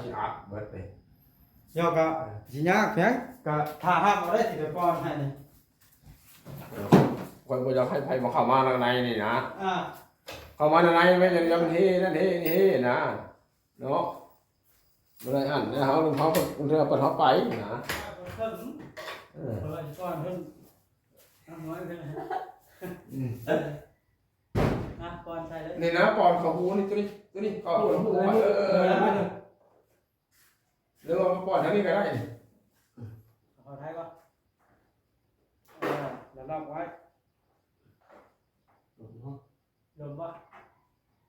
ຊິອັດເບິດເລີຍ. ເຈົ້າກໍຊິຍາກແພງ ກໍຖ້າຮັບເອົາໄດ້ ຊິໄປປ້ອນໃຫ້ນີ້. ຂ້ອຍບໍ່ຢາກໃຫ້ໃຜມາເຂົ້າມາທາງໃນນີ້ນະ. ອ່າ ເຂົ້າມາທາງໃນແມ່ນຢ່າມັນເຮນັ້ນເຮນີ້ເຮນະ ເນາະ. ບໍ່ໄດ້ອັນນະ ເຮົາ ເຮົາ ເຮົາເພິ່ນເອົາໄປນະ. ເອີ ເພິ່ນ ເພິ່ນ ອືມ ອ່ະ ປ້ອນໃສ່ເລີຍ ນີ້ນະ ປ້ອນເຂົ້າຫູນີ້ ຕົວນີ້ ຕົວນີ້ ເຂົ້າຫູ ເອີ ເອີ ເອີ ຫຼືວ່າປ້ອນທາງນີ້ກໍໄດ້. ເຂົ້າໄທບໍ່? ເອີ ແລ້ວລັອກໄວ້. ລົມບໍ່?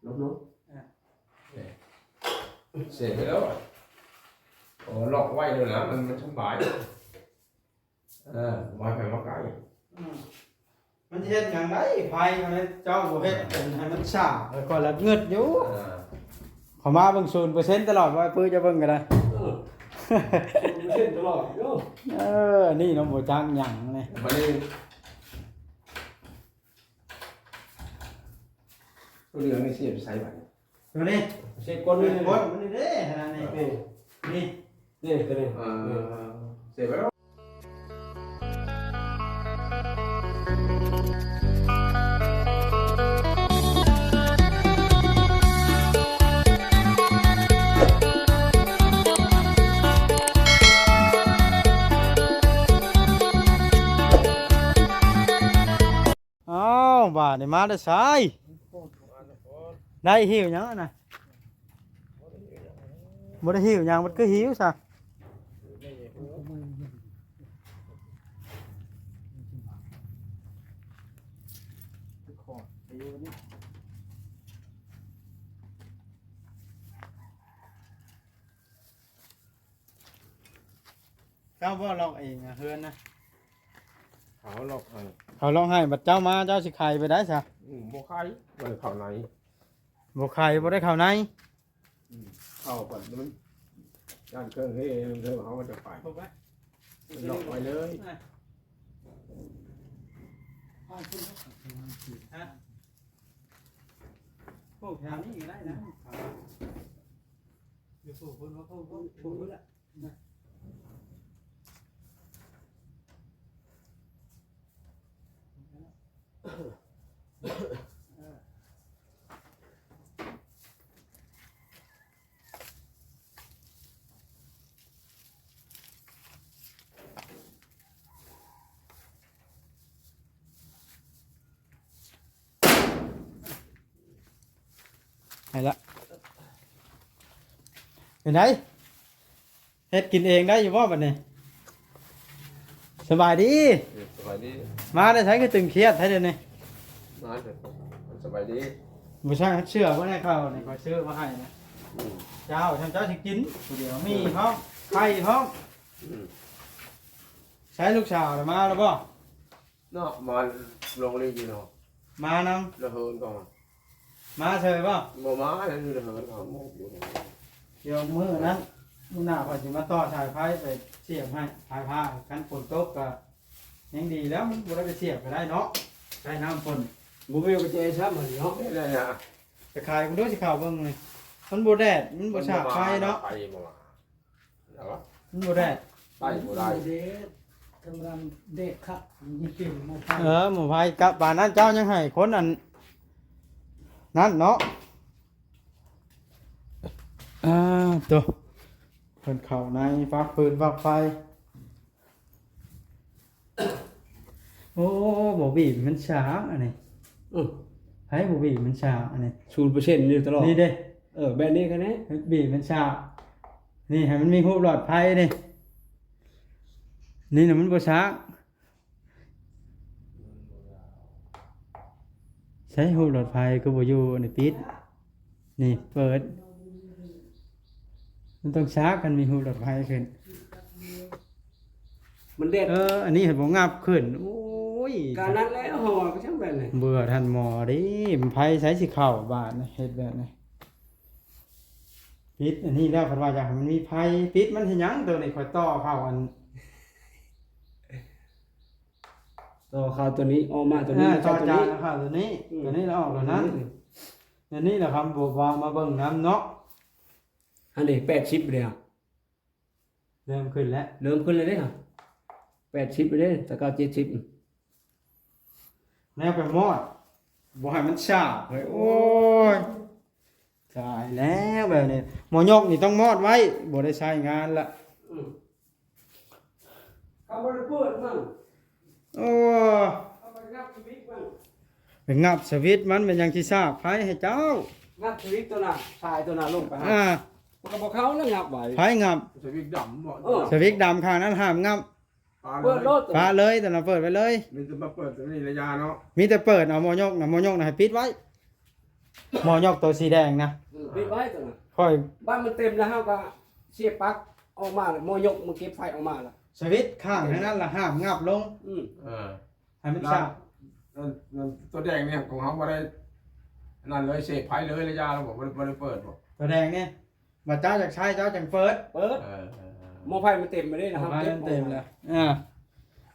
ລົມ ລົມ ອ່າ ເສຍໄປແລ້ວ. ໂອ້ ລັອກໄວ້ໂລດນະ ມັນ ມັນສະບາຍ. ເອີ ບໍ່ໃຫ້ໃຜມາໃກ້. ອືມ ມັນຊິເຮັດຫຍັງໄດ້ ໄຟມັນ ເຈົ້າບໍ່ເຮັດ ເອີ ໃຫ້ມັນສ້າງ ຂ້ອຍລະງຶດຢູ່. ເອີ ເຂົ້າມາເບິ່ງ ສູນເປີເຊັນຕະຫຼອດ ວ່າປືຈະເບິ່ງກໍໄດ້. ເອີ ສູນເປີເຊັນຕະຫຼອດ. ເອີ ອັນນີ້ເນາະ ບໍ່ຈັກຫຍັງນີ້. ບັດນີ້ ຕົວເຫຼືອງນີ້ຊິເອົາໃສ່ບາດນີ້ ຕົວນີ້ ເສກກົ້ນນີ້ ກ້ນມັນນີ້ເດ້ ຂະໜາດນີ້ ນີ້ ນີ້ ນີ້ ຕົວນີ້ ອ່າ ນີ້ ເສກໄປແລ້ວ. ອ້າວ ບາດນີ້ມາແຕ່ໃສ? ໄດ້ຫິ້ວຫຍັງຫັ້ນນະ? ບໍ່ໄດ້ຫິ້ວຫຍັງ ມັນຄືຫິ້ວຊະ? ເຈົ້າບໍ່ລັອກເອງອະ ເຮືອນນະ? ເຂົາລັອກໃຫ້ ເຂົາລັອກໃຫ້ ບັດເຈົ້າມາ ເຈົ້າຊິໄຂໄປໄດ້ຊະ? ອືມ ບໍ່ໄຂ ບໍ່ໄດ້ເຂົ້າໃນ. ບໍ່ໄຂ ບໍ່ໄດ້ເຂົ້າໃນ. ອືມ ເຂົ້າໄປມັນຢ້ານເຄື່ອງເຮ ເຮົາມັນຈະໄປ ລັອກໄວ້ເລີຍ. ໂອ້ ແຖວນີ້ກໍໄດ້ນະ ຢູ່ຜູ້ຄົນວ່າຜູ້ ຜູ້ ຜູ້ລະ. ໃຫ້ລະ ເປັນໃດ? ເຮັດກິນເອງໄດ້ຢູ່ບໍ່ບັດນີ້? ສະບາຍດີ. ເອີ ສະບາຍດີ. ມາແຕ່ໃສຄືຕຶງຄຽດແທ້ດຽວນີ້? ມາແຕ່ ສະບາຍດີ. ບໍ່ໃສ່ເສື້ອບໍ່ໄດ້ເຂົ້ານີ້ ຂ້ອຍຊື້ມາໃຫ້ນະ. ອືມ ເຈົ້າ ເຈົ້າຊິກິນຜູ້ດຽວ ມີພ້ອມ ໄຂ່ພ້ອມ. ອືມ ໃສລູກສາວນະ ມາແລ້ວບໍ່? ເນາະ ມາລົງລີຢູ່ເນາະ ມານຳ ລະເຫີນກໍມາ ມາເຊີຍບໍ່? ບໍ່ມາ ລະເຫີນກໍ ດຽວມື້ນັ້ນ ມື້ໜ້າຂ້ອຍຊິມາຕໍ່ສາຍໄຟໄປສຽບໃຫ້ ສາຍຟ້າ ຄັນຝົນຕົກກໍຍັງດີແລ້ວ ມັນບໍ່ໄດ້ໄປສຽບກໍໄດ້ເນາະ ໃຊ້ນ້ຳຝົນ ບໍ່ມີກະແຈຊ້ຳຫັ້ນເນາະ ໄດ້ລະ ໄປຂາຍເບິ່ງດູ ຊິເຂົ້າເບິ່ງນີ້ ມັນບໍ່ແດດ ມັນບໍ່ສາກໄຟເນາະ ໄປບໍ່ມາ. ມັນບໍ່ໄດ້ ໄປບໍ່ໄດ້ ເດດ ກຳລັງເດດຄັກ ມີກິ່ນມາໄຟ ເອີ ໝໍໄຟກັບປານນັ້ນ ເຈົ້າຍັງໃຫ້ຄົນອັນນັ້ນເນາະ ອ່າ ໂຕ ເພິ່ນເຂົ້າໃນ ປັກຟືນປັກໄຟ. ໂອ້ ບໍ່ບີບມັນສາກອັນນີ້ ເອີ ໃຜບໍ່ບີບມັນສາກອັນນີ້ ສູນເປີເຊັນຢູ່ຕະຫຼອດ ນີ້ເດ້ ເອີ ແບບນີ້ກໍແນ່ ບີບມັນສາກ ນີ້ໃຫ້ມັນມີຮູບຫຼອດໄຟນີ້ ນີ້ນະມັນບໍ່ສາກ ໃສຮູບຫຼອດໄຟຄືບໍ່ຢູ່ ອັນນີ້ປິດ ນີ້ເປີດ ມັນຕ້ອງສາກ ຄັນມີຮູບຫຼອດໄຟຂຶ້ນ ມັນແດດ ເອີ ອັນນີ້ໃຫ້ບໍ່ຫງັບຂຶ້ນ ໂອ້ຍ ການນັ້ນແຫຼະ ເຮົາວ່າກໍຈັ່ງແມ່ນແຫຼະ ເບື່ອທ່ານໝໍເດ້ ມັນໄຟໃສຊິເຂົ້າບາດນີ້ ເຮັດແບບນີ້ ປິດອັນນີ້ແລ້ວ ເພິ່ນວ່າຢາກໃຫ້ມັນມີໄຟ ປິດມັນເຮັດຫຍັງ ໂຕນີ້ຂ້ອຍຕໍ່ເຂົ້າອັນ ຕໍ່ເຂົ້າໂຕນີ້ ອອກມາໂຕນີ້ ອ່າ ຕໍ່ຈາກເຂົ້າໂຕນີ້ ອືມ ໂຕນີ້ແລ້ວອອກໂຕນັ້ນ ອືມ ອັນນີ້ລະ ຄຳບໍ່ວ່າມາເບິ່ງນຳເນາະ ຫັ້ນເດ້ ແປດສິບເດ້ ເລີ່ມຂຶ້ນແລ້ວ ເລີ່ມຂຶ້ນແລ້ວເດ້ ແປດສິບເດ້ ແຕ່ເກົ່າເຈັດສິບ ແນວໄປມອດ ບໍ່ໃຫ້ມັນຊາບເລີຍ ໂອ້ຍ ຕາຍແລ້ວແບບນີ້ ໝໍຍົກນີ້ຕ້ອງມອດໄວ້ ບໍ່ໄດ້ໃຊ້ງານລະ ອືມ ເຂົາບໍ່ໄດ້ເປີດມັນ ໂອ້ ເຂົາໄປງັບສະວິດມັນ ໄປງັບສະວິດມັນ ແມ່ນຫຍັງຊິຊາກໄຟໃຫ້ເຈົ້າ ງັບສະວິດຕົວນັ້ນ ສາຍຕົວນັ້ນລົງໄປ ອ່າ ມັນກໍບໍ່ເຂົ້າແລ້ວ ງັບໄວ້ ໃຜງັບ ສະວິດດຳບໍ່ ເອີ ສະວິດດຳຂ້າງນັ້ນຫ້າມງັບ ປະເລີຍ ເປີດໂລດ ປະເລີຍ ຕົວນັ້ນເປີດໄວ້ເລີຍ ມີແຕ່ມາເປີດຕົວນີ້ລະຢ່າເນາະ ມີແຕ່ເປີດເອົາໝໍຍົກນະ ໝໍຍົກນະໃຫ້ປິດໄວ້ ໝໍຍົກໂຕສີແດງນະ ເອີ ປິດໄວ້ຕົວນັ້ນ ຂ້ອຍ ບາດມັນເຕັມແລ້ວ ເຮົາກໍສຽບປັກອອກມາ ແລ້ວໝໍຍົກມາເກັບໄຟອອກມາລະ ສະວິດຂ້າງໃນນັ້ນລະຫ້າມງັບລົງ ອືມ ເອີ ໃຫ້ມັນຊາບ ນັ້ນ ນັ້ນ ຕົວແດງນີ້ຂອງເຮົາບໍ່ໄດ້ ອັນນັ້ນເລີຍ ເສບໄຟເລີຍລະຢ່າ ລະບໍ່ ບໍ່ໄດ້ ບໍ່ໄດ້ເປີດບໍ່ ຕົວແດງນີ້ ບາດເຈົ້າຢາກໃຊ້ເຈົ້າຈັ່ງເປີດ ເປີດ ເອີ ເອີ ເອີ ໝໍໄຟມັນເຕັມໄປເດ້ນະ ໝໍໄຟມັນເຕັມແລ້ວ ອ່າ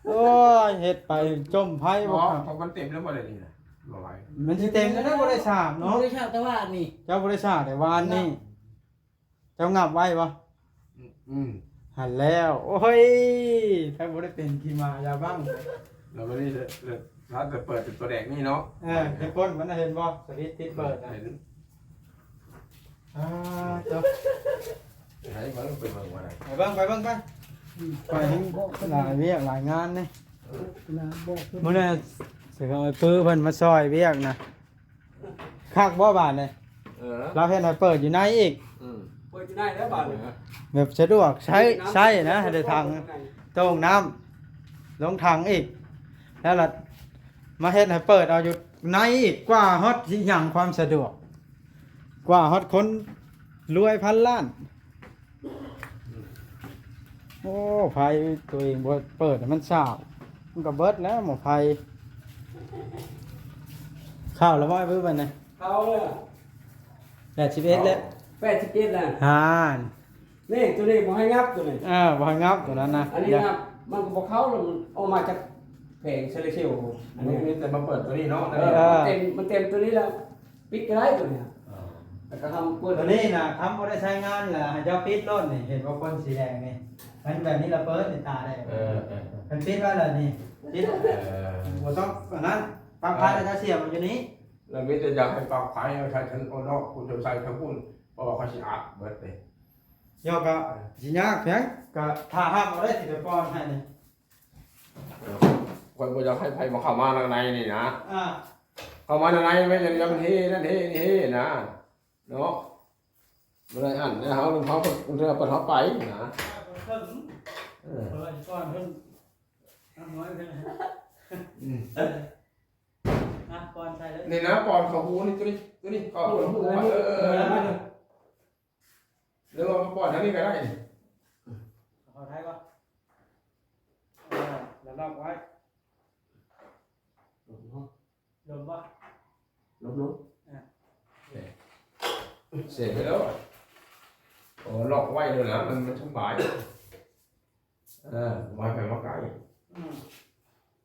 ໂອ້ຍ ເຮັດໄປຈົ່ມໄຟບໍ່ ເພາະມັນເຕັມແລ້ວບໍ່ໄດ້ນີ້ນະ ໝໍໄຟ ມັນຊິເຕັມຈັ່ງໃດ ບໍ່ໄດ້ສາບເນາະ ບໍ່ໄດ້ສາບແຕ່ວ່າອັນນີ້ ເຈົ້າບໍ່ໄດ້ສາບແຕ່ວ່າອັນນີ້ ເຈົ້າງັບໄວ້ບໍ່ ອືມ ຫັ້ນແລ້ວ ໂອ້ຍ ຖ້າບໍ່ໄດ້ເປັນຂີ້ໝາຢ່າບັ້ງ ແລ້ວບັດນີ້ ແລ້ວ ແລ້ວເປີດເປັນຕົວແດງນີ້ເນາະ ເອີ ເຮັດປົນມັນນະ ເຫັນບໍ່ ສະວິດຕິດເປີດນະ ເຫັນ ອ່າ ເຈົ້າ ໃຫ້ເບິ່ງ ໄປເບິ່ງວ່າໄດ້ ໄປເບິ່ງ ໄປເບິ່ງ ໄປ ອືມ ຂ້ອຍຍັງຫຼາຍວຽກຫຼາຍງານເດ້ ເອີ ມື້ນັ້ນຊິເອົາໄອ້ປຶ້ເພິ່ນມາຊ່ອຍວຽກນະ ຄັກບໍ່ບາດນີ້ ເອີ ລາວເຮັດໃຫ້ເປີດຢູ່ໃນອີກ ອືມ ເປີດຢູ່ໃນແລ້ວບາດນີ້ ແບບສະດວກໃຊ້ ໃຊ້ນະ ໃຫ້ໄດ້ຖັງ ໂຕ່ງນ້ຳ ລົງຖັງອີກ ແລ້ວລະມາເຮັດໃຫ້ເປີດເອົາຢູ່ໃນອີກ ກວ່າຮອດຊິຫຍັງຄວາມສະດວກ ກວ່າຮອດຄົນລວຍພັນລ້ານ ໂອ້ ໄຟຕົວເອງບໍ່ເປີດໃຫ້ມັນຊາວ ມັນກໍເບິດແລ້ວໝໍໄຟ ເຂົ້າແລ້ວບໍ່ ໄອ້ບຶ້ ບັດນີ້ ເຂົ້າແລ້ວ ແປດສິບເອັດແລ້ວ ແປດສິບເອັດແລ້ວ ຫັ້ນ ນີ້ ຕົວນີ້ບໍ່ໃຫ້ຫຍັບ ຕົວນີ້ ເອີ ບໍ່ໃຫ້ຫຍັບຕົວນັ້ນນະ ອັນນີ້ຫຍັບ ມັນກໍບໍ່ເຂົ້າແລ້ວ ມັນອອກມາຈາກແຜງໂຊລາເຊວ ອັນນີ້ ມີແຕ່ມາເປີດຕົວນີ້ເນາະ ເອີ ເອີ ມັນເຕັມ ມັນເຕັມຕົວນີ້ແລ້ວ ປິດກໍໄດ້ຕົວນີ້ ເອີ ແລ້ວກໍທຳເປີດ ຕົວນີ້ນະ ຄັນບໍ່ໄດ້ໃຊ້ງານລະໃຫ້ເຈົ້າປິດໂລດນີ້ ເຫັນບໍ່ ຄົນສີແດງນີ້ ມັນແບບນີ້ລະເປີດນີ້ ຕາແດງ ເອີ ເອີ ຄັນປິດໄວ້ລະນີ້ ປິດ ເອີ ບໍ່ຕ້ອງອັນນັ້ນ ປັກໄຟແລ້ວກໍສຽບມັນຢູ່ນີ້ ແລ້ວມີແຕ່ຢາກໃຫ້ປັກໄຟເອົາໃສ່ເທິງເອົານອກ ຜູ້ເຈົ້າໃສ່ທາງພຸ້ນ ເພາະວ່າເຂົາຊິອັດເບິດເດ້ ເຈົ້າກໍຊິຍາກແພງ ກໍຖ້າຮັບເອົາໄດ້ ຊິໄປປ້ອນໃຫ້ນີ້ ຂ້ອຍບໍ່ຢາກໃຫ້ໃຜມາເຂົ້າມາທາງໃນນີ້ນະ ອ່າ ເຂົ້າມາທາງໃນແມ່ນຢ່າງມັນເຮນັ້ນເຮນີ້ເຮນະ ເນາະ ບໍ່ໄດ້ອັນ ແລ້ວເຮົາ ເຮົາ ເຮົາ ເຮົາໄປນະ ເອີ ເອີ ກ່ອນເພິ່ນ ນ້ຳນ້ອຍເພິ່ນ ອືມ ອ່ະ ປ້ອນໃສ່ເລີຍ ນີ້ນະ ປ້ອນເຂົ້າຫູນີ້ ຕົວນີ້ ຕົວນີ້ ເຂົ້າຫູ ເອີ ເອີ ເອີ ຫຼືວ່າປ້ອນທາງນີ້ກໍໄດ້ນີ້ ເຂົ້າໄທບໍ່ ເອີ ແລ້ວລັອກໄວ້ ລົມບໍ່ ລົມ ລົມ ອ່ະ ເສບໄປແລ້ວ ໂອ້ ລັອກໄວ້ໂລດນະ ມັນ ມັນສະບາຍ ເອີ ບໍ່ໃຫ້ໃຜມາໃກ້ ອືມ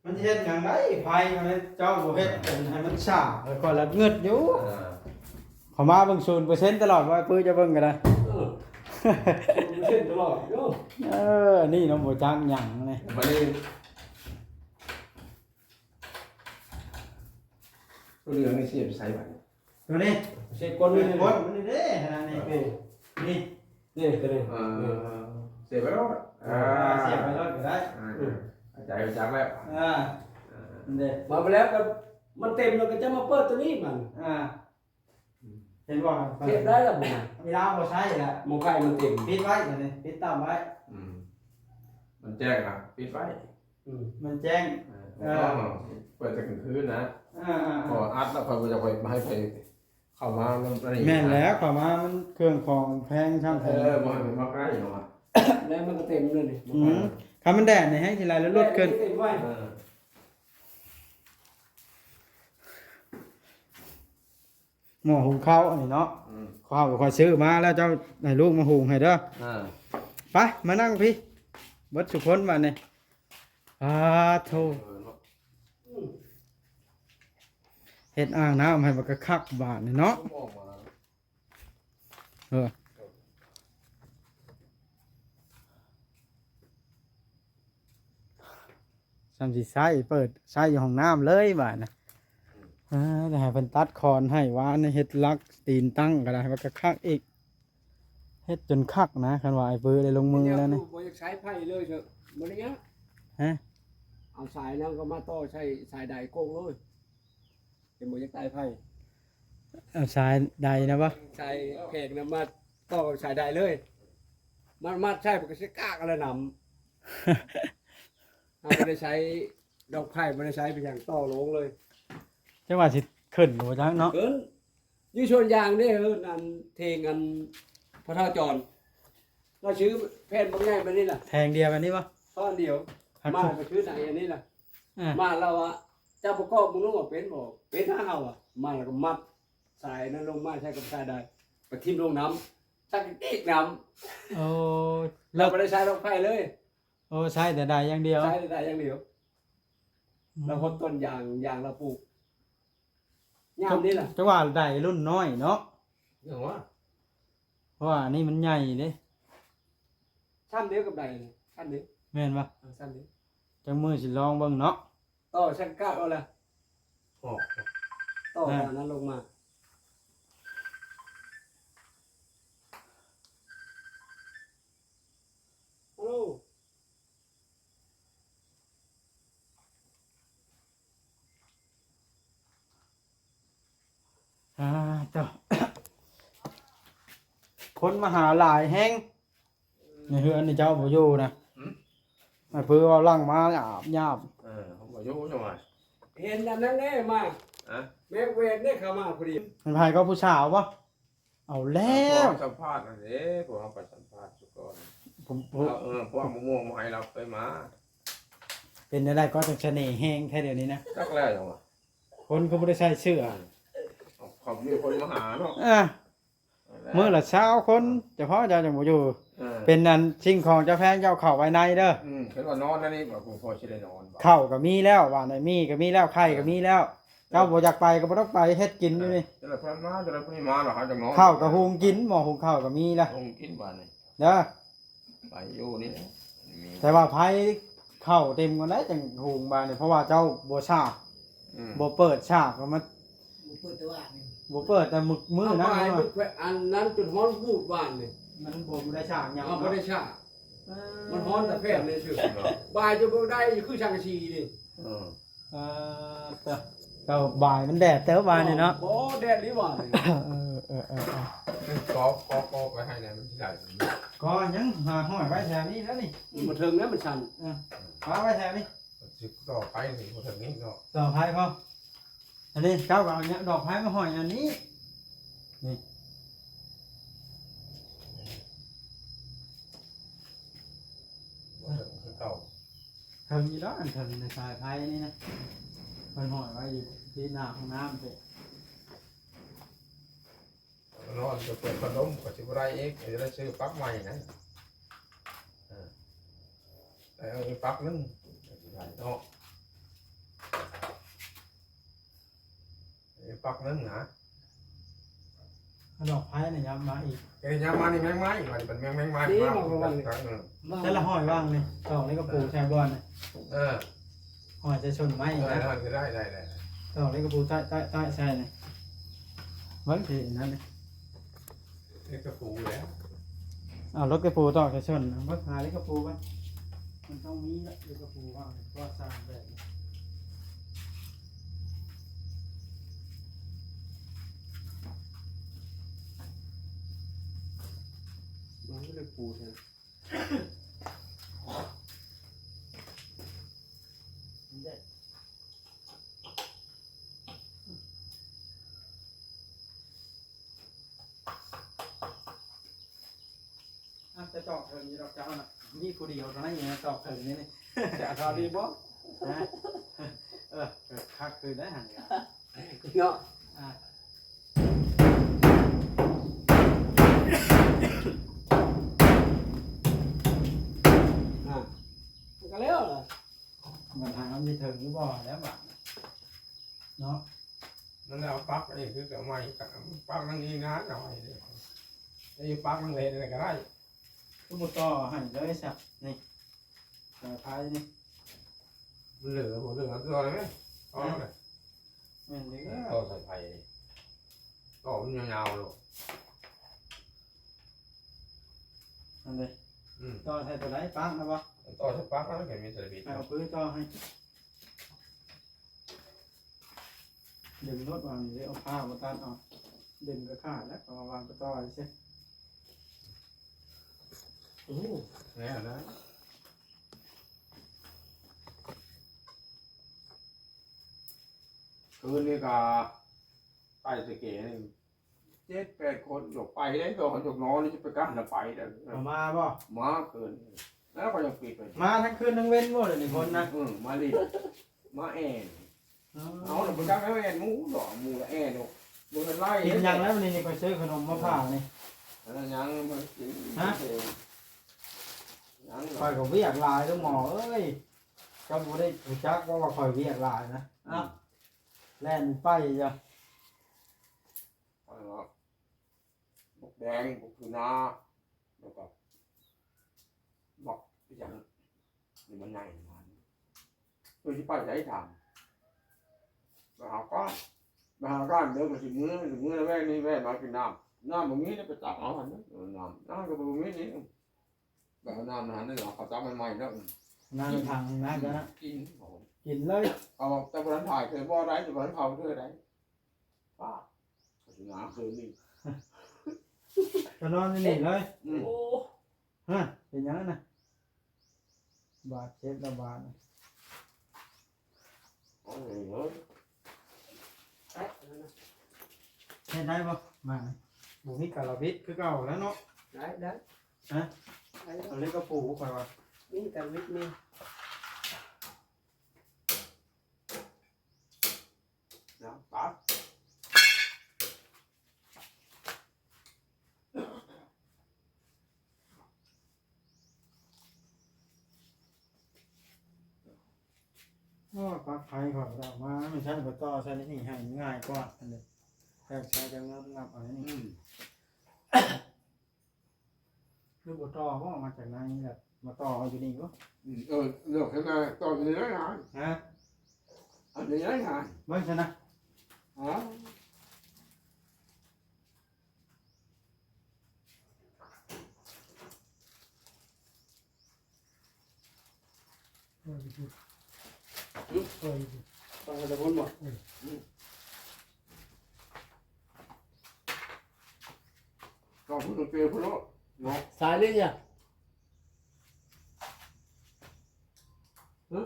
ມັນຊິເຮັດຫຍັງໄດ້ ໄຟຫັ້ນນະ ເຈົ້າບໍ່ເຮັດ ເອີ ໃຫ້ມັນຊາ ແລ້ວຂ້ອຍລະງຶດຢູ່ ເອີ ເຂົ້າມາເບິ່ງສູນເປີເຊັນຕະຫຼອດ ວ່າປືຈະເບິ່ງກໍໄດ້ ເອີ ສູນເປີເຊັນຕະຫຼອດຢູ່ ເອີ ນີ້ເນາະ ບໍ່ຈັກຫຍັງນີ້ ບັດນີ້ ຕົວເຫຼືອງນີ້ສຽບໃສ່ບັດນີ້ ຕົວນີ້ ເສບກົ້ນ ເສບກົ້ນມັນນີ້ເດ້ ຂະໜາດນີ້ ນີ້ ນີ້ ນີ້ ຕົວນີ້ ອ່າ ເສບໄວ້ໂລດ ເອີ ອ່າ ສຽບໄວ້ໂລດກໍໄດ້ ອ່າ ອືມ ເຂົ້າໃຈ ຮູ້ຈັກແລ້ວ ອ່າ ເອີ ນີ້ເດ້ ມາໄປແລ້ວກໍມັນເຕັມແລ້ວກໍຈະມາເປີດຕົວນີ້ມັນ ອ່າ ເຫັນບໍ່ ເຮັດໄດ້ລະບໍ່ ເວລາບໍ່ໃຊ້ລະ ໝໍໄຟມັນເຕັມ ປິດໄວ້ ຕົວນີ້ ປິດຕາມໄວ້ ອືມ ມັນແຈ້ງລະ ປິດໄວ້ ອືມ ມັນແຈ້ງ ເອີ ເອີ ເປີດແຕ່ກາງຄືນນະ ອ່າໆໆ ເພາະວ່າອັດແລ້ວຂ້ອຍບໍ່ຢາກໃຫ້ໃຜເຂົ້າມານຳອັນນີ້ ແມ່ນແລ້ວ ເຂົ້າມາມັນເຄື່ອງຂອງແພງຊ້ຳ ເອີ ບໍ່ໃຫ້ມາໃກ້ເນາະ ແລ້ວມັນກໍເຕັມເລີຍນີ້ ອືມ ຄັນມັນແດດນີ້ແຮງຊິໄຫຼລົດຂຶ້ນ ເອີ ໝໍຫຸງເຂົ້າອັນນີ້ເນາະ ອືມ ເຂົ້າຂ້ອຍຊື້ມາແລ້ວ ເຈົ້າໃຫ້ລູກມາຫຸງໃຫ້ເດີ ອ່າ ໄປ ມານັ່ງພີ້ ເບິດສຸຄົນບາດນີ້ ອາໂທ ເອີ ເນາະ ເຮັດອ່າງນ້ຳໃຫ້ມັນກະຄັກບາດນີ້ເນາະ ເອີ ນຳຊິໃຊ້ ເປີດໃຊ້ຢູ່ຫ້ອງນ້ຳເລີຍບາດນະ. ອ່າ ແຕ່ໃຫ້ເພິ່ນຕັດຄອນໃຫ້ ວານໃຫ້ເຮັດຫຼັກຕີນຕັ້ງກໍໄດ້ ມັນກໍຄັກອີກ ເຮັດຈົນຄັກນະ. ຄັນວ່າອ້າຍເປີໄດ້ລົງມືແລ້ວນີ້ ບໍ່ຢາກໃຊ້ໄຟເລີຍເທີ ບໍ່ໄດ້ຍາກ. ຮະ? ເອົາສາຍນັ້ນກໍມາຕໍ່ໃສ່ສາຍໄດໂກງເລີຍ ເຫັນບໍ່? ຢາກໄດ້ໄຟ ເອົາສາຍໄດນະບໍ່? ສາຍແຂກນະມາຕໍ່ກັບສາຍໄດເລີຍ ມັດ ມັດໃສ່ ມັນກໍຊິກາກເອົາແລ້ວນຳ. ເຮົາບໍ່ໄດ້ໃຊ້ດອກໄຟ ບໍ່ໄດ້ໃຊ້ໄປຫຍັງ ຕໍ່ລົງເລີຍ. ຈັກວ່າຊິຂຶ້ນບໍ່ຈັກເນາະ. ຂຶ້ນ ຢູ່ສວນຢາງເດ້ ເຮີ້ນອັນເທງອັນພໍ່ເຖົ້າຈອນ ລາວຊື້ແຜ່ນບັກໃຫຍ່ບາດນີ້ລະ ແທ່ງດຽວແບບນີ້ບໍ່? ທ່ອນດຽວ. ມາລະກໍຊື້ໄດອັນນີ້ລະ. ອ່າ ມາລະວ່າ ເຈົ້າປະກອບເບິ່ງດູວ່າເປັນບໍ່? ເປັນຫາເຮົາອະ. ມາລະກໍມັດສາຍນັ້ນລົງມາໃສ່ກັບສາຍໄດ ໄປຖິ້ມລົງນ້ຳ ຊັກກະກີກນ້ຳ. ໂອ້ ລາວບໍ່ໄດ້ໃຊ້ດອກໄຟເລີຍ. ໂອ້ ໃຊ້ແຕ່ໄດຢ່າງດຽວ ໃຊ້ແຕ່ໄດຢ່າງດຽວ. ອືມ ລາວຫົດຕົ້ນຢາງ ຢາງລາວປູກຍາມນີ້ລະ. ຈະວ່າໄດລຸ້ນນ້ອຍເນາະ ຫຍັງວະ? ເພາະວ່າອັນນີ້ມັນໃຫຍ່ເດ້. ຊ້ຳດຽວກັບໄດນີ້ ຊ້ຳດຽວ. ແມ່ນບໍ່? ເອີ ຊ້ຳດຽວ. ຈັກມື້ຊິລອງເບິ່ງເນາະ. ຕໍ່ສັງກະເອົາລະ ອອກ ຕໍ່ ອ່າ ອັນນັ້ນລົງມາ. ອ່າ ເຈົ້າ ຄົນມາຫາຫຼາຍແຮງ ໃນເຮືອນນີ້ເຈົ້າບໍ່ຢູ່ນະ. ຫືມ? ອ້າຍເປີເວົ້າຫຼັງມາຫຍາບໆ. ເອີ ເຂົາບໍ່ຢູ່ຈັ່ງວ່າ ເຫັນອັນນັ້ນເດ້ມາ. ຮະ? ແມັກເວນເດ້ເຂົ້າມາພໍດີ. ເປັນໃຜກໍຜູ້ສາວບໍ່? ເອົາແລ້ວ ເອົາ ພວກເຮົາສຳພາດນັ້ນເດ້ ພວກເຮົາໄປສຳພາດຊຸກ່ອນ. ເອີ ພວກມະມ່ວງບໍ່ໃຫ້ລາວເຄີຍມາ. ເປັນແນວໃດກໍຈັ່ງສະເໜ່ແຮງແທ້ດຽວນີ້ນະ. ຈັກແລ້ວຫຍັງວະ ຄົນກໍບໍ່ໄດ້ໃສ່ເສື້ອ. ເອີ ເຂົາມີຄົນມາຫາເນາະ. ອ່າ ມື້ລະຊາວຄົນ ເອີ ສະເພາະເຈົ້າຈັ່ງບໍ່ຢູ່. ເອີ ເປັນອັນສິ່ງຂອງເຈົ້າແພງ ເຈົ້າເຂົ້າໄວ້ໃນເດີ. ອືມ ເຫັນວ່ານອນໃນນີ້ ບໍ່ພໍຊິໄດ້ນອນ. ເຂົ້າກໍມີແລ້ວ ວ່າໃນມີກໍມີແລ້ວ ໄຂ່ກໍມີແລ້ວ. ເອີ ເຈົ້າບໍ່ຢາກໄປກໍບໍ່ຕ້ອງໄປ ເຮັດກິນຢູ່ນີ້. ເອີ ແຕ່ລະເພິ່ນມາ ແຕ່ລະເພິ່ນມາລະ ເຮົາຈັ່ງນອນ. ເຂົ້າກໍຫຸງກິນ ໝໍ້ຫຸງເຂົ້າກໍມີລະ ຫຸງກິນບາດນີ້ເດີ. ໄປຢູ່ນີ້ແຫຼະ ແຕ່ວ່າໄຟເຂົ້າເຕັມກ່ອນໄດ ຈັ່ງຫຸງບາດນີ້ ເພາະວ່າເຈົ້າບໍ່ສາກ. ອືມ ບໍ່ເປີດສາກກໍມາ ບໍ່ເປີດແຕ່ວານນີ້ ບໍ່ເປີດແຕ່ມື້ ມື້ນັ້ນ. ອັນນັ້ນຈົນຮ້ອນວູດວານນີ້ ມັນບໍ່ໄດ້ສາກຫຍັງ ບໍ່ໄດ້ສາກ. ເອີ ມັນຮ້ອນແຕ່ແຜ່ນນີ້ຊື່ ບາຍຈະບໍ່ໄດ້ຄືສັງກະສີນີ້. ເອີ ອ່າ ເຈົ້າ ເຈົ້າບາຍມັນແດດເຕີບບາດນີ້ເນາະ. ບໍ່ແດດນີ້ຫວ່າ. ເອີ ເອີ ເອີ ເອີ ກໍ ກໍ ກໍໄປໃຫ້ແດ່ ມັນຊິໄດ້. ກໍຍັງຫາຫ້ອຍໄວ້ແຖວນີ້ແລ້ວນີ້ ມັນບໍ່ເຖິງແລ້ວ ມັນຊັນ. ເອີ ປະໄວ້ແຖວນີ້ ຊິຕໍ່ໄຟນີ້ບໍ່ເຖິງນີ້ເນາະ. ຕໍ່ໄຟພໍ ອັນນີ້ເຈົ້າກໍເອົາດອກໄຟມາຫ້ອຍອັນນີ້ ນີ້ ບໍ່ເຖິງຄືເກົ່າ. ເຖິງຢູ່ດອກ ອັນເຖິງໃນສາຍໄຟນີ້ນະ ເພິ່ນຫ້ອຍໄວ້ຢູ່ທີ່ໜ້າຫ້ອງນ້ຳພຸ້ນ. ນອນກໍເປີດພັດລົມກໍຊິບໍ່ໄດ້ອີກ ຈະໄດ້ຊື້ປັກໃໝ່ນະ. ເອີ ເອົາອີກປັກໜຶ່ງ ເນາະ ອີກປັກໜຶ່ງນະ. ອັນດອກໄຟນະ ຍາມມາອີກ ເອີ ຍາມມານີ້ແມງໄມ້ ວ່ານີ້ເປັນແມງ ແມງໄມ້ ນີ້ມາ ມາ ມາ ເອີ ແຕ່ລະຫ້ອຍວ່າງນີ້ ຕອກໃນກະປູໃສ່ບ່ອນນີ້. ເອີ ຫ້ອຍໃສ່ສົ້ນໄມ້ ເອີ ນະ ໄດ້ ໄດ້ ໄດ້ ຕອກໃນກະປູ ຕະ ຕະ ຕະໃສ່ນີ້ ເບິ່ງທີ່ນັ້ນນີ້ ເຮັດກະປູແລ້ວ ເອົາລົດກະປູຕອກໃສ່ສົ້ນ ເບິ່ງຫາເລັກກະປູກ່ອນ. ມັນຕ້ອງມີລະເລັກກະປູວ່າ ກໍສ້າງແບບນີ້ ມັນກໍເລັກປູແທ້. ອາດຈະຕອກເຖິງຢູ່ດອກເຈົ້ານະ ມີຜູ້ດຽວເທົ່ານັ້ນ ຍັງຕອກເຖິງນີ້ນີ້ ຈະເອົາດີບໍ່? ຮະ? ເອີ ຄັກຄືໄດ້ຫັ້ນກະ ເນາະ ອ່າ ອ່າ ມັນກະແລ້ວລະ ມັນຫາມັນຊິເຖິງຫຼືບໍ່ແລ້ວບາດນີ້ເນາະ. ນັ້ນແຫຼະ ເອົາປັກອັນນີ້ຄືເກົ່າໃໝ່ ປັກນັ້ນອີກນະ ເອົາໄວ້ເດີ ໄດ້ຢູ່ປັກນັ້ນເຮັດອັນໃດກໍໄດ້ ຄືບໍ່ຕໍ່ໃຫ້ເລີຍຊະ ນີ້ ສາຍໄຟນີ້ ມັນເຫຼືອບໍ່ເຫຼືອ ເອົາຄືເອົາໄດ້ໄໝ? ເອົາໄດ້. ແມ່ນເດ້. ຕໍ່ສາຍໄຟນີ້ ຕໍ່ມັນຍາວໆໂລດ. ອັນໃດ? ອືມ ຕໍ່ໃສ່ຕົວໃດ? ປາກນະບໍ່? ຕໍ່ໃສ່ປາກ ມັນກໍມີແຕ່ບິດ. ເອົາປືຕໍ່ໃຫ້. ດຶງລົດວາງນີ້ເດ້ ເອົາຜ້າມາຕັດເອົາ. ດຶງກໍຂາດແລ້ວ ເອົາມາວາງຕໍ່ໆ ຊື່. ໂອ້ ແລ້ວນະ. ຄືນນີ້ກໍໄປແຕ່ເກນີ້ ເຈັດແປດຄົນ ຢາກໄປໄດ້ດອກ ຢາກນອນນີ້ ຈະໄປກ້ານລະໄປໄດ້. ເອົາມາບໍ່? ມາຄືນ ແລ້ວກໍຍັງປິດໄປ. ມາທັງຄືນທັງເວັນບໍ່ ດຽວນີ້ຄົນນະ? ອືມ ມາຫຼິ້ນ ມາແອ່ນ. ເອົາ ເອົາລະບໍ່ຈັກແອ່ນໝູດອກ ໝູລະແອ່ນດອກ. ບໍ່ແມ່ນໄລ່ ກິນຫຍັງແລ້ວມື້ນີ້? ຂ້ອຍຊື້ຂະໜົມມາຝາກນີ້. ອັນນັ້ນຫຍັງ ມັນກິນ. ຮະ? ຫຍັງ? ຂ້ອຍກໍວຽກຫຼາຍເດີ້ໝໍເອີຍ. ເຈົ້າບໍ່ໄດ້ຮູ້ຈັກບໍ່ວ່າຂ້ອຍວຽກຫຼາຍນະ? ອືມ ອ້າວ ແລ່ນໄປຢູ່. ຂ້ອຍວ່າບັກແດງ ບັກຂືນາ ແລ້ວກໍບັກອີຫຍັງນີ້ ມັນໃຫຍ່ນານ. ເພິ່ນຊິໄປໃສຖາມ? ໄປຫາກ້ານ ໄປຫາກ້ານເດີ ກໍຊິເມືອ ຊິເມືອແວ່ນີ້ ແວ່ມາກິນນ້ຳ. ນ້ຳບໍ່ມີ ໄດ້ໄປຕັກເອົາຫັ້ນນະ ນ້ຳ ນ້ຳກໍບໍ່ມີນີ້. ແບບນ້ຳນັ້ນເນາະ ເຂົາຕັກໃໝ່ໆເນາະ. ນ້ຳໃນຖັງນັ້ນນະ ກິນ ກິນເລີຍ. ເອົາ ແຕ່ບໍ່ທັນຖ່າຍເທື່ອບໍ່ໄດ້ ແຕ່ບໍ່ທັນເຜົາເທື່ອໃດ. ປ້າ ຊິໜາວຄືນນີ້ ກໍນອນຢູ່ນີ້ເລີຍ. ອືມ ໂອ້ ຮະ ເປັນຫຍັງນະ? ບາດເຈັບລະບາດ. ໂອ້ຍ ເອີ ແຕະແລ້ວນະ. ເຮັດໄດ້ບໍ່? ມາ ບໍ່ມີກາລະວິດຄືເກົ່າແລ້ວເນາະ. ໄດ້ ໄດ້. ຮະ? ໄດ້. ເອົາເຫຼັກກະປູຂ້ອຍວ່າ ມີກາລະວິດມີ. ເນາະ ປາດ. ໂອ້ ປັກໄຟຂ້ອຍບໍ່ໄດ້ເອົາມາ ແມ່ນຊັ້ນຂ້ອຍຕໍ່ໃສ່ໃນນີ້ໃຫ້ມັນງ່າຍກວ່າ. ອັນນີ້ແທກໃສ່ຈັງງອບ ງອບເອົາໃນນີ້. ອືມ ຄືບໍ່ຕໍ່ບໍ່ ມາຈາກໃນນີ້ແຫຼະ ມາຕໍ່ເອົາຢູ່ນີ້ບໍ່? ອືມ ເອີ ເລືອກໃຫ້ແນ່ ຕໍ່ຢູ່ນີ້ໄດ້ຫາຍ. ຮະ? ອັນນີ້ໄດ້ຫາຍ ເບິ່ງຊັ້ນນະ. ອໍ ເອີ ຢູ່ພຸ້ນ ອືມ ເອີ ຢູ່ພຸ້ນ ໄປແຕ່ພຸ້ນບໍ່? ເອີ ອືມ ກໍພຸ້ນ ເຈພຸ້ນໂລດເນາະ ສາຍນີ້ນະ. ຮະ?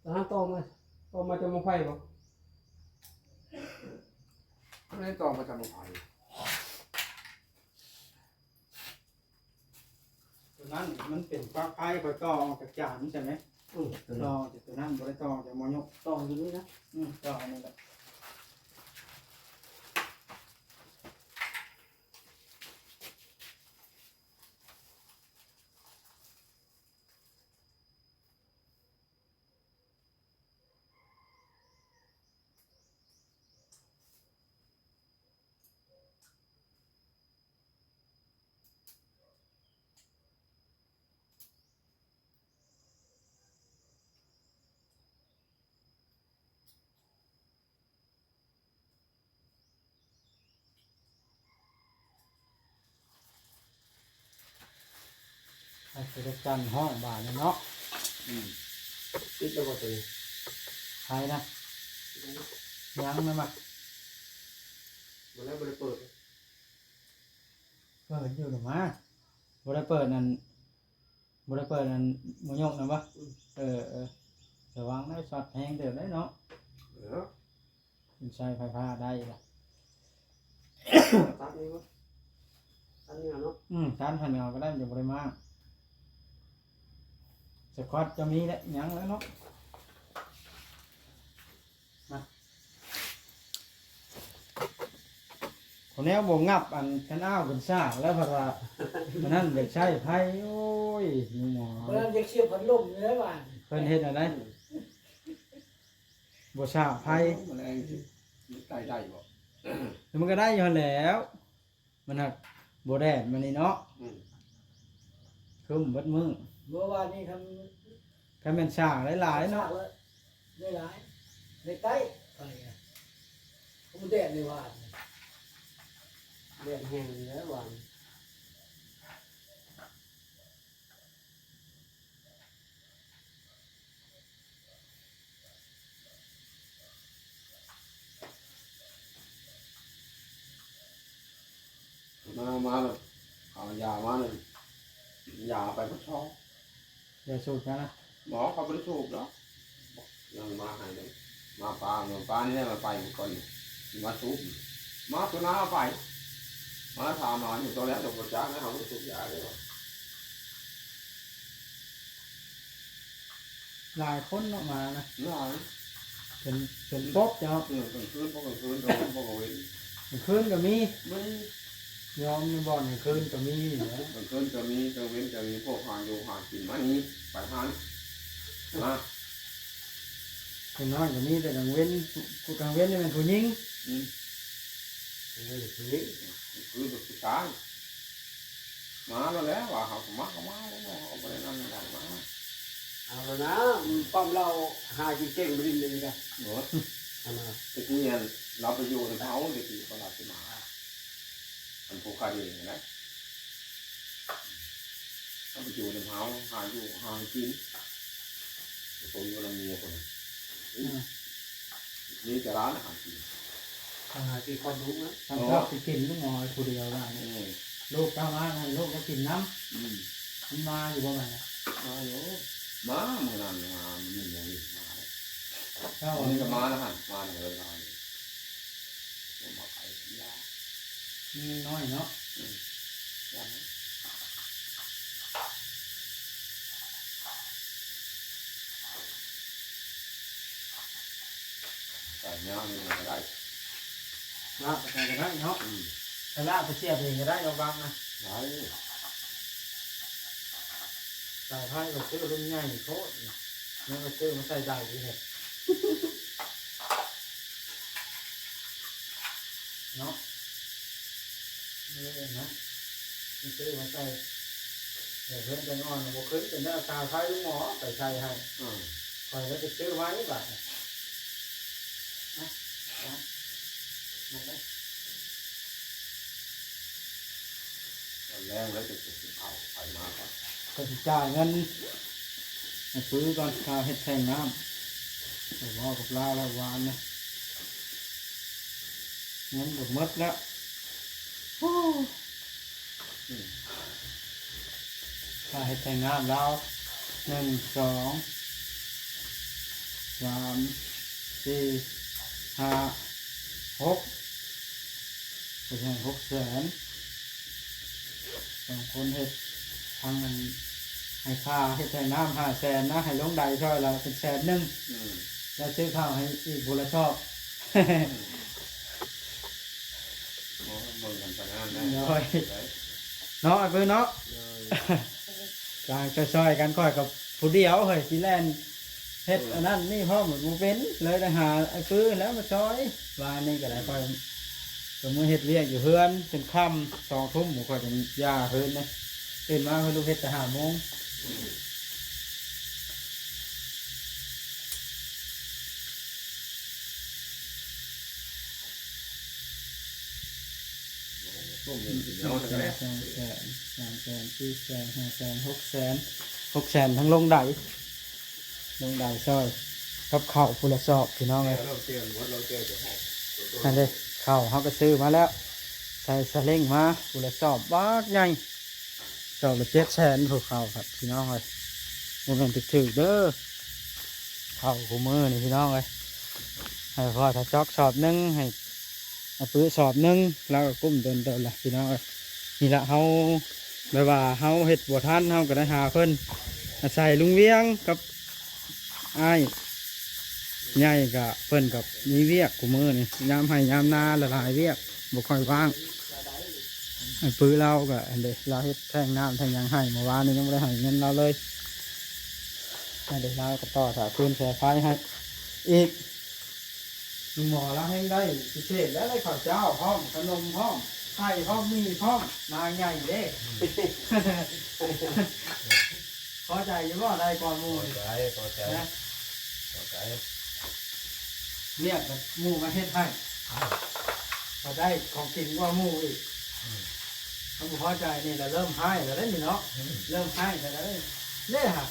ທະຫານຕໍ່ມາ ຕໍ່ມາຈາກໝໍ້ໄຟບໍ່? ບໍ່ໄດ້ຕໍ່ມາຈາກໝໍ້ໄຟ. ຕົວນັ້ນມັນເປັນປລັກໄຟ ຂ້ອຍຕໍ່ອອກຈາກຈານໃຊ່ໄໝ? ອືມ ຕໍ່ຈາກຕົວນັ້ນ ບໍ່ໄດ້ຕໍ່ຈາກໝໍ້ຍົກ. ຕໍ່ຢູ່ນີ້ນະ? ອືມ ຕໍ່ອັນນີ້ແຫຼະ. ອາ ເສຍດວງຈັນຮ້ອງບາດນີ້ເນາະ. ອືມ ປິດແລ້ວບໍ່ຕົວນີ້? ໃຜນະ? ຍັງນະມະ ບໍ່ໄດ້ ບໍ່ໄດ້ເປີດ. ເປີດຢູ່ນະມະ ບໍ່ໄດ້ເປີດນັ້ນ ບໍ່ໄດ້ເປີດອັນໝໍຍົກນະບໍ່? ອືມ ເອີ ເອີ ລະວັງໄດ້ ຊັອດແຮງເຕີບໄດ້ເນາະ. ເອີ ມັນໃຊ້ໄຟຟ້າໄດ້ລະ ຕັດນີ້ບໍ່? ຕັດນີ້ເນາະ. ອືມ ຕັດໃຫ້ແມວກໍໄດ້ ມັນຈະບໍ່ໄດ້ມາກ. ສະຄອດຈະມີແຫຼະ ຍັງແລ້ວເນາະ. ນະ ຄົນແນວບໍ່ງັບອັນຄັນອ້າວເປັນຊາກແລ້ວ ເພິ່ນວ່າ ອັນນັ້ນຢາກໃຊ້ໄຟ. ໂອ້ຍ ມີໝໍ ເພິ່ນຢາກເສຍພັດລົມຢູ່ແລ້ວວ່າ ເພິ່ນເຮັດອັນໃດ? ບໍ່ຊາກໄຟ ມັນແຮງ ມັນໄກໄດ້ບໍ່? ມັນກໍໄດ້ຢູ່ຫັ້ນແຫຼ້ວ. ມັນຫາກບໍ່ແດດມື້ນີ້ເນາະ. ອືມ ເ ຄຶ້ມເບິດມື້. ເມື່ອວານນີ້ຄັນ ຄັນແມ່ນຊ້າງຫຼາຍໆເນາະ ຫຼາຍໆ ໃນໃຕ້ໄປ ມັນແດດໃນວານ ແດດແຮງຢູ່ແລ້ວວານ. ມາ ມາແລ້ວ ເອົາຢາມາແລ້ວ ຢາໄປໝົດຊອງ. ຢາສູບນະ? ບໍ່ ເຂົາບໍ່ໄດ້ສູບດອກ ຍັງມາໃຫ້ເດ້. ມາປາ ມາປານີ້ແຫຼະ ມາໄປກ່ອນ ມາສູບ ມາຕົວໜ້າໄປ ມາຖາມຫາຢູ່ຕົວແລ້ວ ຕົວບໍ່ຈັກນະ ເຮົາບໍ່ໄດ້ສູບຢາເດ້. ຫຼາຍຄົນເນາະ ມານະ ຫຼາຍ ເປັນ ເປັນປົບເຈົ້າ. ເອີ ກາງຄືນ ພວກກາງຄືນ ກາງວັນ ພວກກາງເວັນ ກາງຄືນກໍມີ ມີ ຍອມໃນບ່ອນກາງຄືນກໍມີແຫຼະ ກາງຄືນກໍມີ ກາງເວັນກໍມີ ພວກຫາຢູ່ຫາກິນມານີ້ ໄປຫັ້ນ ມາ ຢ່າງນ້ອຍກໍມີແຕ່ກາງເວັນ ຜູ້ ກາງເວັນນີ້ແມ່ນຜູ້ຍິງ ອືມ ກາງເວັນຜູ້ຍິງ ຄືຜູ້ຊາຍ. ມາແລ້ວແຫຼະ ວ່າເຮົາກໍມາ ກໍມາແລ້ວເນາະ ເຮົາກໍບໍ່ໄດ້ນັ້ນໃດ ມາ ເອົາແລ້ວນະ ປ້ອມລາວຫາກິນເກັ່ງໄປດິນນີ້ກະ ໂອ້ຍ ອັນນັ້ນ ແຕ່ກີ້ ອັນ ລາວໄປຢູ່ນຳເຮົາ ແຕ່ກີ້ ເຂົາລາວຊິມາ ອັນຜູ້ຂ້າເອງຫັ້ນນະ ລາວໄປຢູ່ນຳເຮົາ ຫາຢູ່ຫາກິນ ຄົນຢູ່ນຳເມຍຄົນ ອືມ ມີແຕ່ຮ້ານອາຫານກິນ ຫາກິນຄອດລູກນະ ສຳລັບຊິກິນລູກນ້ອຍຜູ້ດຽວວ່ານີ້ ອືມ ລູກເຈົ້າມາໃຫ້ລູກເຈົ້າກິນນຳ ອືມ ມັນມາຢູ່ບໍ່ ມັນນະ ມາຢູ່ ມາ ມື້ນັ້ນມາ ມື້ນີ້ມາເດ້ ເຈົ້າ ມື້ນີ້ກໍມາແລ້ວຫັ້ນ ມາແລ້ວເອີ ມາ ມາໄປຢາ ມັນຍັງນ້ອຍເນາະ ອືມ ໃສ່ຍາວນີ້ກໍໄດ້ ລາບໄປໃສ່ກໍໄດ້ເນາະ ອືມ ຖ້າລາບໄປສຽບເອງກໍໄດ້ ລະວັງນະ ໄດ້ ສາຍໄຟກໍຊື້ລຸ້ນໃຫຍ່ໂພດ ແລ້ວກໍຊື້ມາໃສ່ໃດອີກເດ ເນາະ ເອີ ນະ ຊື້ມາໃສ່ ເອີ ເຮືອນຈັນອ່ອນບໍ່ຄືນເປັນແນວ ສາຍໄຟລູກໝໍໄປໃສ່ໃຫ້ ອືມ ຂ້ອຍກໍໄປຊື້ໄວ້ບາດນີ້ ນະ ນະ ຕອນແລງແລ້ວຈະກິນເຂົ້າ ໄປມາກ່ອນ ກໍຊິຈ່າຍເງິນໃຫ້ປືກ່ອນ ຄ່າເຮັດແທງນ້ຳ ໄປເວົ້າກັບລາວແລ້ວວານນີ້ ເງິນກໍໝົດແລ້ວ ໂອ້ ອືມ ຄ່າເຮັດແທງນ້ຳລາວ ໜຶ່ງ ສອງ ສາມ ສີ່ ຫ້າ ຫົກ ເພິ່ນໃຫ້ຫົກແສນ ສອງຄົນເຮັດ ທາງອັນ ໃຫ້ຄ່າເຮັດແທງນ້ຳຫ້າແສນນະ ໃຫ້ລົງໄດຊ່ອຍລະເປັນແສນໜຶ່ງ ອືມ ແລ້ວຊື້ເຂົ້າໃຫ້ອີກຜູ້ລະຊອບ ອືມ ໂອ້ ເບິ່ງກັນໄປນັ້ນແຫຼະ ໂດຍ ໄດ້ ເນາະ ອ້າຍປືເນາະ ໂດຍ ຕ່າງຊ່ອຍໆກັນ ຂ້ອຍກໍຜູ້ດຽວເຮີ້ຍ ຊິແລ່ນເຮັດ ເອີ ອັນນັ້ນນີ້ພ້ອມບໍ່ເປັນ ເລີຍໄດ້ຫາອ້າຍປືແລ້ວມາຊ່ອຍ ວານນີ້ກໍໄດ້ ອືມ ຂ້ອຍ ກໍເມືອເຮັດວຽກຢູ່ເຮືອນຈົນຄ່ຳ ສອງທຸ່ມ ຂ້ອຍຈຶ່ງຢ່າຄືນເດ້ ຕື່ນມາເພິ່ນລຸກເຮັດແຕ່ຫ້າໂມງ ໂອ້ ຕົ້ມເຢັນກິນເອົາ ສອງແສນ ສາມແສນ ສີ່ແສນ ຫ້າແສນ ຫົກແສນ ຫົກແສນ ທັງລົງໄດ ລົງໄດຊ່ອຍ ກັບເຂົ້າຜູ້ລະສອບ ພີ່ນ້ອງເອີຍ ແຕ່ລອງແຕ່ໝົດ ລອງແຕ່ຈະອອກ ຫັ້ນເດ້ ເຂົ້າເຮົາກໍຊື້ມາແລ້ວ ໃສ່ສະເລັງມາ ຜູ້ລະສອບບັກໃຫຍ່ ສອບລະເຈັດແສນ ຜູ້ເຂົ້າ ພີ່ນ້ອງເອີຍ ບໍ່ແມ່ນຖືກໆເດີ ເຂົ້າຄູ່ມື້ນີ້ ພີ່ນ້ອງເອີຍ ໃຫ້ພໍ່ຕາຈອກສອບໜຶ່ງ ໃຫ້ ອ້າຍປຶສອບໜຶ່ງ ລາວກໍກຸ້ມດົນເຕີບແຫຼະພີ່ນ້ອງເອີຍ. ນີ້ລະ ເຮົາ ແບບວ່າເຮົາເຮັດບໍ່ທັນ ເຮົາກໍໄດ້ຫາເພິ່ນ ອາໄສລຸງວຽງກັບອ້າຍໃຫຍ່ ກະເພິ່ນກໍມີວຽກຄູ່ມື້ນີ້ ຍາມໄຮ່ຍາມນາຫຼາຍໆວຽກ ບໍ່ຄ່ອຍວ່າງ. ອ້າຍປຶລາວກໍອັນເດ ລາວເຮັດແທງນ້ຳແທງຫຍັງໃຫ້ ເມື່ອວານນີ້ຍັງບໍ່ໄດ້ໃຫ້ເງິນລາວເລີຍ. ອັນເດ ລາວກໍຕໍ່ສາຍຟືນສາຍໄຟໃຫ້ອີກ. ລຸງໝໍລາວແຮ່ງໄດ້ພິເສດແລ້ວ ໄດ້ເຂົ້າເຈົ້າພ້ອມ ຂະໜົມພ້ອມ. ໄຂ່ພ້ອມ ໝີ່ພ້ອມ ນາງໃຫຍ່ເດ້. ພໍໃຈຢູ່ບໍ່? ໄດ້ກ່ອນໝູ່ນີ້ ພໍໃຈ ພໍໃຈ ນະ ພໍໃຈ. ວຽກແບບໝູ່ມາເຮັດໃຫ້ ອືມ ກໍໄດ້ຂອງກິນກວ່າໝູ່ອີກ. ອືມ ຄັນບໍ່ພໍໃຈນີ້ລະເລີ່ມຮ້າຍແລ້ວເດ້ນີ້ເນາະ. ອືມ ເລີ່ມຮ້າຍແລ້ວເດ້. ເດ້ຫາ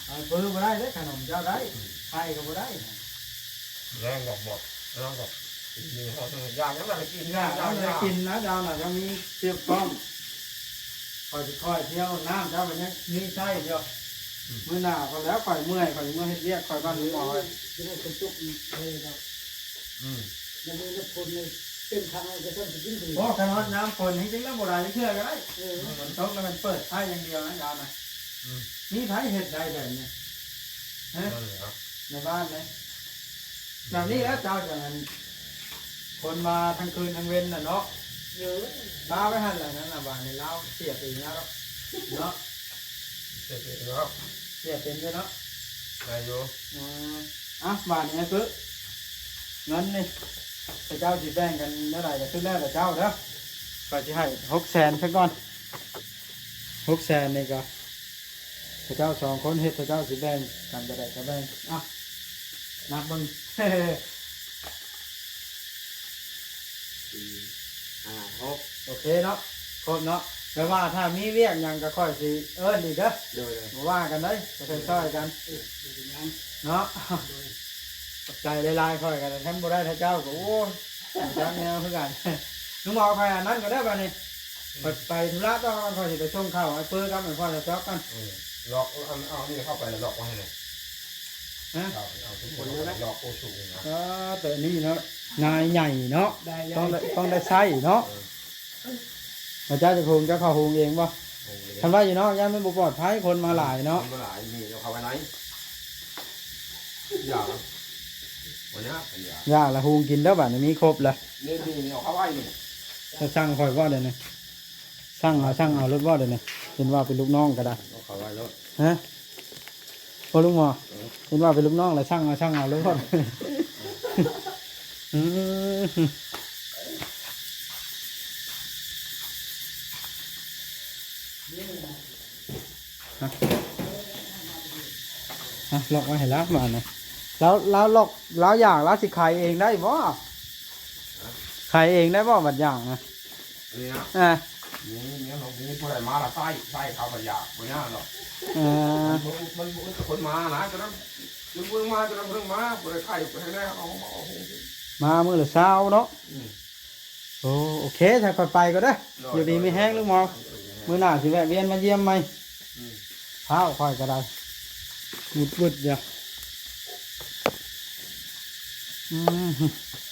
ເອົາເປີບໍ່ໄດ້ເດ້ ຂະໜົມເຈົ້າໄດ້. ອືມ ໄຂ່ກໍບໍ່ໄດ້. ແລງບອກ ບອກ ແລງບອກ ກິນ ກິນ ຢາກຫຍັງກໍໄດ້ກິນ ຢາກຫຍັງກໍໄດ້ກິນນະ. ເຈົ້ານະ ເຈົ້າມີເຊບພ້ອມ. ຂ້ອຍຊິຄ່ອຍທ່ຽວນ້ຳ ເຈົ້າກໍຍັງມີໃຊ້ຢູ່. ອືມ ມື້ໜ້າກໍແລ້ວ ຂ້ອຍເມື່ອຍ ຂ້ອຍເມື່ອເຮັດວຽກ ຂ້ອຍບ້ານໝໍ ຈະໄດ້ຄົນຕົກໄດ້ດອກ. ອືມ ແລ້ວມື້ນ້ຳຝົນນີ້ເຕັມຖັງ ແລ້ວກໍຊ່ຳຊິກິນ. ໂອ້ ຄັນຮອດຍາມຝົນແຮງຈິງແລ້ວບໍ່ໄດ້ເທື່ອກໍໄດ້. ເອີ ມັນຕົກແລ້ວມັນເປີດໃຊ້ຢ່າງດຽວນະ ເຈົ້ານະ. ອືມ ມີໃຜເຮັດໄດ້ແບບນີ້? ຮະ ນັ້ນແຫຼະ ໃນບ້ານເດ້. ແບບນີ້ແຫຼະເຈົ້າຈັ່ງອັນ ຄົນມາທັງຄືນທັງເວັນນະເນາະ. ເອີ ປະໄວ້ຫັ້ນແຫຼະ ນັ້ນນະ ບາດນີ້ລາວເສຍເປັນແລ້ວເນາະ. ເສຍເປັນແລ້ວ ເສຍເປັນຢູ່ເນາະ ໄດ້ຢູ່. ອືມ ອ່ະ ບາດນີ້ເກີ້ ເງິນນີ້ ເຂົາເຈົ້າຊິແບ່ງກັນແນວໃດກໍສຸດແລ້ວແຕ່ເຈົ້າເດີ. ຂ້ອຍຊິໃຫ້ຫົກແສນຊະກ່ອນ ຫົກແສນນີ້ກໍ ເຂົາເຈົ້າສອງຄົນເຮັດ ເຂົາເຈົ້າຊິແບ່ງກັນແບບໃດກໍແບ່ງ. ອ່ະ ນັບເບິ່ງ ສີ່ ຫ້າ ຫົກ ໂອເຄເນາະ ຄົບເນາະ. ແປວ່າຖ້າມີວຽກຫຍັງກໍຂ້ອຍຊິເອີ້ນອີກເດີ. ໂດຍໆ ບໍ່ວ່າກັນເດີ ກໍຊ່ອຍໆກັນ ເອີ ບໍ່ເປັນຫຍັງເນາະ. ໂດຍ ຂອບໃຈຫຼາຍໆ. ຂ້ອຍກໍຄັນບໍ່ໄດ້ຖ້າເຈົ້າກໍ ໂອ້ຍ ຈັກແນວຄືກັນ. ລຸງໝໍ ຂ້ອຍອັນນັ້ນກໍໄດ້ບາດນີ້ ອືມ ຂ້ອຍໄປທຸລະຕໍ່ກ່ອນ ຂ້ອຍຊິໄປສົ່ງເຂົ້າໃຫ້ເປີກັບໃຫ້ພໍ່ເຈົ້າຈອກກ່ອນ. ເອີ ລັອກ ເອົາ ເອົານີ້ເຂົ້າໄປແລ້ວລັອກໄວ້ໃຫ້ແດ່. ຮະ ເອົາທຸກຄົນເລີຍນະ ລັອກໂອ້ສູງນະ. ເອີ ແຕ່ນີ້ເນາະ ນາຍໃຫຍ່ເນາະ ໄດ້ ຕ້ອງໄດ້ ຕ້ອງໄດ້ໃຊ້ເນາະ. ເອີ ແລ້ວເຈົ້າຈະຫຸງ ເຈົ້າເຂົ້າຫຸງເອງບໍ່? ຫຸງເອງ. ຄັນວ່າຢູ່ນອກຢ້ານມັນບໍ່ປອດໄພ ຄົນມາຫຼາຍເນາະ. ຄົນມາຫຼາຍ ມີເອົາເຂົ້າໄວ້ໃນ ຢ່າ ບໍ່ຍາກ ອັນຢາ ຢາລະຫຸງກິນເດີ ບາດນີ້ມີຄົບລະ. ນີ້ ນີ້ ນີ້ເອົາເຂົ້າໄວ້ນີ້ ຈະສັ່ງຂ້ອຍບໍ່ດຽວນີ້? ສັ່ງເອົາ ສັ່ງເອົາໂລດບໍ່ດຽວນີ້? ເຫັນວ່າເປັນລູກນ້ອງກໍໄດ້ ເອົາເຂົ້າໄວ້ໂລດ. ຮະ ພໍ່ລຸງໝໍ ເອີ ເຫັນວ່າເປັນລູກນ້ອງແລ້ວ ສັ່ງເອົາ ສັ່ງເອົາໂລດ. ອືມ ຮະ ຮະ ລັອກໄວ້ໃຫ້ລາວບາດນີ້. ລາວ ລາວລັອກ ລາວຢາກ ລາວຊິໄຂເອງໄດ້ບໍ່? ຮະ ໄຂເອງໄດ້ບໍ່ ບາດຢາກນະ? ອັນນີ້ນະ ອ່າ ມີ ມີ ມີຜູ້ໃດມາລະໃຊ້ ໃຊ້ເຂົາກໍຢາກ ບໍ່ຍາກດອກ. ເອີ ມັນບໍ່ ມັນບໍ່ອຶດຄົນມານະ ຈະນັ້ນ ເພິ່ນມາ ຈະນັ້ນເພິ່ນມາ ບໍ່ໄດ້ໃຊ້ ບໍ່ໄດ້ແນວ ເອົາ ເອົາ ເອົາ ມາມື້ລະຊາວເນາະ. ອືມ ໂອ້ ໂອເຄ ຖ້າຂ້ອຍໄປກໍເດີ ໂດຍ ຢູ່ດີມີແຮງ ໂດຍ ລຸງໝໍ ຢູ່ດີມີແຮງ ມື້ໜ້າຊິແວະວຽນມາຢ້ຽມໃໝ່. ອືມ ພ້າວຂ້ອຍກໍໄດ້ ວຶດໆຢູ່. ອືມ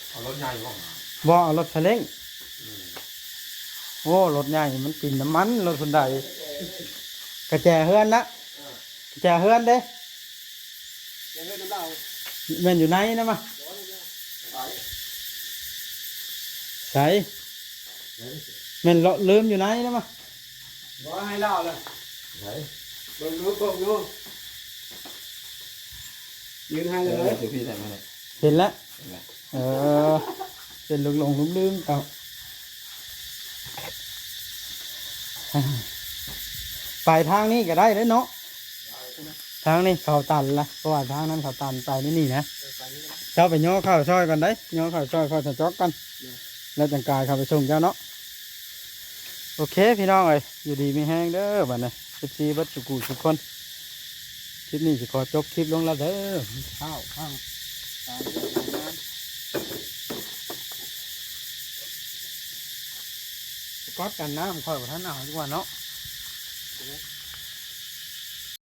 ເອົາລົດໃຫຍ່ບໍ່ມາ? ບໍ່ ເອົາລົດສະເລັ້ງ. ອືມ ໂອ້ ລົດໃຫຍ່ມັນກິນນ້ຳມັນ ລົດຄົນໃດ. ກະແຈເຮືອນນະ ເອີ ກະແຈເຮືອນເດ້. ແມ່ນຢູ່ໃນນະມະ? ໃສ? ແມ່ນເລາະລືມຢູ່ໃນນະມະ? ບໍ່ໃຫ້ລາວລະ. ໃສ? ເບິ່ງດູ ເບິ່ງດູ ຢືນໃຫ້ເລີຍ. ເອີ ຢູ່ພີ້ແຫຼະ ເຫັນແລ້ວ ເອີ ເປັນຫຼົງໆລືມໆ ເອົາ ໄປທາງນີ້ກໍໄດ້ເດ້ເນາະ ທາງນີ້ເຂົາຕັນລະ ເພາະວ່າທາງນັ້ນເຂົາຕັນ ໄປນີ້ນະ. ເຈົ້າໄປຍໍເຂົ້າຊ່ອຍກ່ອນໄດ໋ ຍໍເຂົ້າຊ່ອຍພໍ່ເຖົ້າຈອກກ່ອນ ແລ້ວຈັ່ງກາຍເຂົ້າໄປສົ່ງເຈົ້າເນາະ. ໂອເຄພີ່ນ້ອງເອີຍ ຢູ່ດີມີແຮງເດີບັດນີ້ ເອັຟຊີ ເບິດສູ່ຜູ້ສູ່ຄົນ. ຄລິບນີ້ຊິຂໍຈົບຄລິບລົງແລ້ວເດີ ມີຂ່າວທາງການວຽກການງານ ກອດກັນ ນ້ຳຂ້ອຍບໍ່ທັນເອົາດີກວ່າເນາະ.